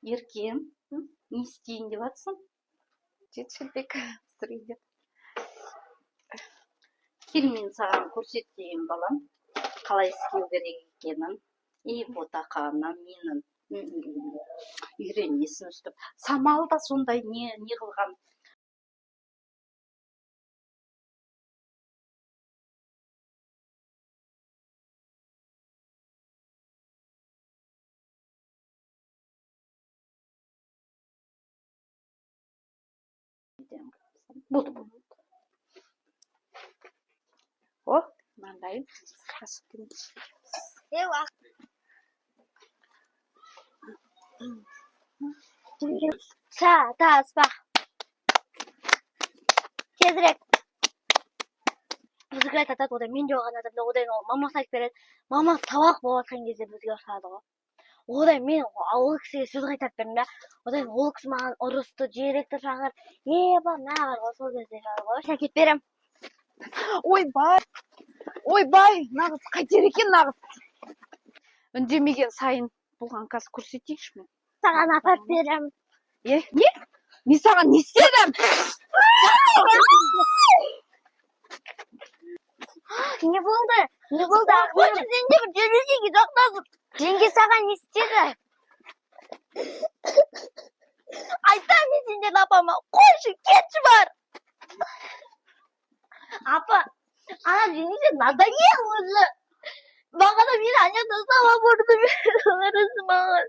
Еркем, не істейін деп жатсың? Жеті шелпек пісірейін деп. Кел, мен саған көрсетейін, балам, қалай істеу керек екенін. И ботақаным менің, үйренесің өстіп. Самал да сондай не қылған. Болды, болды. О, маңдайым қашып келейінші. Шатаспа. Тезірек. Бізге айтады, одан мен де оған айтамын да, одан ол мамасы айтып береді. Мамасы сабақ болып жатқан кезде бізге ұрсады ғой. Одан мен ол кісіге сөз қайтарып бердім да, одан ол кісі маған ұрысты, директор шақырды. Еба, мә бар ғой, сол кезде бар ғой. Әкеліп беремін. Ойбай, ойбай, нағыз қайтер екен нағыз. Үндемеген сайын бұған қазір көрсетейінші мен. Саған апарып беремін. Е, не? Мен саған не істедім? Не болды? Не болды? Қойшы, сен де бір жеңгеге жақтасың. Жеңге саған не істеді? Айтамын мен сендердің апама. Қойшы, кетші бар. Апа, ана жеңгесі надоел уже. Бағана мені ана жақта сабақ ұрды, ұрысы маған.